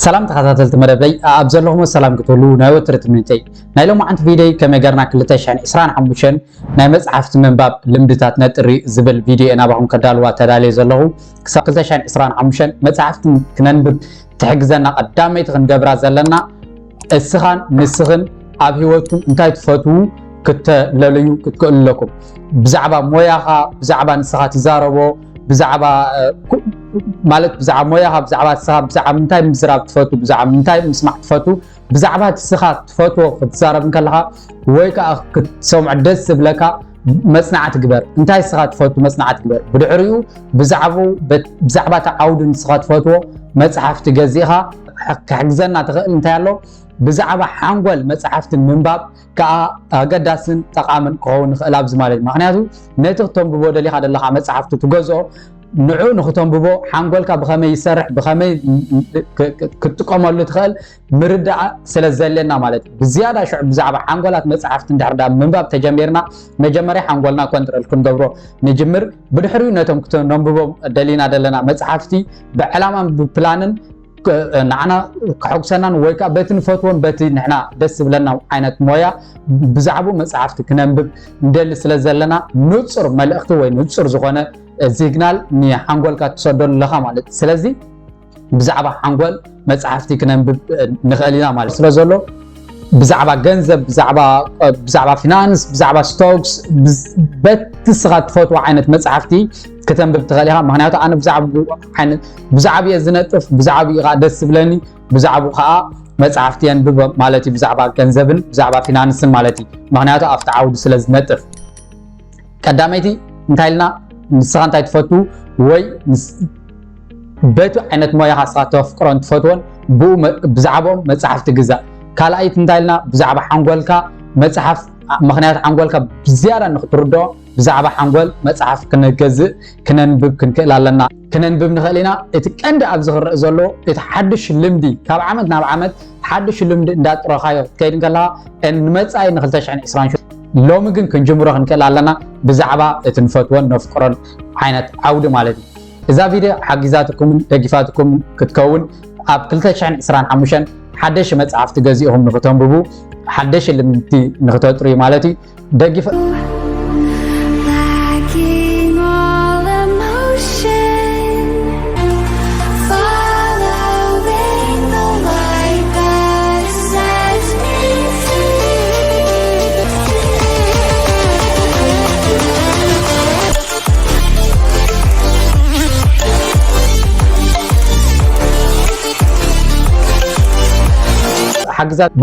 ሰላም ተኸታተልቲ መደበይ ኣብ ዘለኹሞ ሰላም ክትህሉ ናይ ወትሪ ትምኒተይ። ናይ ሎማዓንቲ ቪድዮይ ከመይ ጌርና ክልተ ሽሕን ዕስራን ሓሙሽተን ናይ መጽሓፍቲ ምንባብ ልምድታት ነጥሪ ዝብል ቪድዮ እየ ናባኹም ከዳልዋ ተዳልየ ዘለኹ። ክሳብ ክልተ ሽሕን ዕስራን ሓሙሽተን መጽሓፍቲ ክነንብብ ትሕግዘና ቀዳመይቲ ክንገብራ ዘለና እስኻን ንስኽን ኣብ ህይወትኩም እንታይ ትፈትዉ ክተለልዩ ክትክእሉ ኣለኩም። ብዛዕባ ሞያኻ፣ ብዛዕባ ንስኻ ትዛረቦ፣ ብዛዕባ ማለት ብዛዕባ ሞያኻ፣ ብዛዕባ ንስኻ፣ ብዛዕባ ምንታይ ምዝራብ ትፈቱ፣ ብዛዕባ ምንታይ ምስማዕ ትፈቱ፣ ብዛዕባ ንስኻ ትፈትዎ ክትዛረብ እንከለኻ ወይ ከዓ ክትሰምዖ ደስ ዝብለካ መጽናዕቲ ግበር። እንታይ ንስኻ ትፈቱ መጽናዕቲ ግበር። ብድሕሪኡ ብዛዕባ ብዛዕባ እቲ ዓውዲ ንስኻ ትፈትዎ መጽሓፍቲ ገዚእኻ ክሕግዘና ትኽእል እንታይ ኣሎ ብዛዕባ ሓንጎል መጽሓፍቲ ምንባብ ከዓ ኣገዳስን ጠቓምን ክኸውን ይኽእል ኣብዚ ማለት እዩ። ምክንያቱ ነቲ ክተንብቦ ደሊኻ ዘለኻ መጽሓፍቲ ትገዝኦ ንዑ ንክተንብቦ ሓንጎልካ ብኸመይ ይሰርሕ ብኸመይ ክትጥቀመሉ ትኽእል ምርዳእ ስለ ዘድልየና ማለት እዩ። ብዝያዳ ሽዑ ብዛዕባ ሓንጎላት መጽሓፍቲ እንድሕር ዳ ምንባብ ተጀሚርና መጀመርያ ሓንጎልና ኮንትረል ክንገብሮ ንጅምር። ብድሕሪኡ ነቶም ክተንብቦም ደሊና ዘለና መጽሓፍቲ ብዕላማን ብፕላንን ንዓና ክሐጉሰናን ወይ ከዓ በቲ ንፈትዎን በቲ ንሕና ደስ ዝብለና ዓይነት ሞያ ብዛዕባኡ መፅሓፍቲ ክነንብብ ንደሊ ስለ ዘለና ንፁር መልእኽቲ ወይ ንፁር ዝኾነ ሲግናል ንሓንጎልካ ትሰደሉ ኣለኻ ማለት እዩ። ስለዚ ብዛዕባ ሓንጎል መፅሓፍቲ ክነንብብ ንኽእል ኢና ማለት ስለ ዘሎ ብዛዕባ ገንዘብ ብዛዕባ ብዛዕባ ፊናንስ ብዛዕባ ስቶክስ በቲ ንስኻ ትፈትዎ ዓይነት መፅሓፍቲ ክተንብብ ትኽእል ኢኻ። ምክንያቱ ኣነ ብዛዕባኡ እየ ዝነጥፍ፣ ብዛዕባኡ ከዓ ደስ ዝብለኒ፣ ብዛዕባኡ ከዓ መፅሓፍቲ የንብብ ማለት እዩ። ብዛዕባ ገንዘብን ብዛዕባ ፊናንስን ማለት እዩ። ምክንያቱ ኣብቲ ዓውዲ ስለ ዝነጥፍ ቀዳመይቲ እንታይ ኢልና ንስኻ እንታይ ትፈቱ ወይ በቲ ዓይነት ሞያኻ ንስኻ ተፍቅሮን ትፈትዎን ብኡ ብዛዕባኦም መፅሓፍቲ ግዛእ። ካልኣይቲ እንታይ ኢልና ብዛዕባ ሓንጎልካ መፅሓፍ፣ ምክንያቱ ሓንጎልካ ብዝያዳ ንክትርድኦ ብዛዕባ ሓንጎል መፅሓፍ ክንገዝእ ክነንብብ ክንክእል ኣለና። ክነንብብ ንኽእል ኢና። እቲ ቀንዲ ኣብዚ ክረአ ዘሎ እቲ ሓድሽ ልምዲ ካብ ዓመት ናብ ዓመት ሓድሽ ልምዲ እንዳጥረኻዮ ክትከይድ እንከለኻ ንመፃኢ ን2020 ሎሚ ግን ክንጅምሮ ክንክእል ኣለና ብዛዕባ እቲ ንፈትዎን ነፍቅሮን ዓይነት ዓውዲ ማለት እዩ። እዛ ቪድዮ ሓጊዛትኩምን ደጊፋትኩምን ክትከውን ኣብ 2025 ሓደሽ መፅሓፍቲ ገዚእኹም ንክተንብቡ ሓደሽ ልምድቲ ንክተጥርዩ ማለት እዩ። ደጊፈ ሓግዛት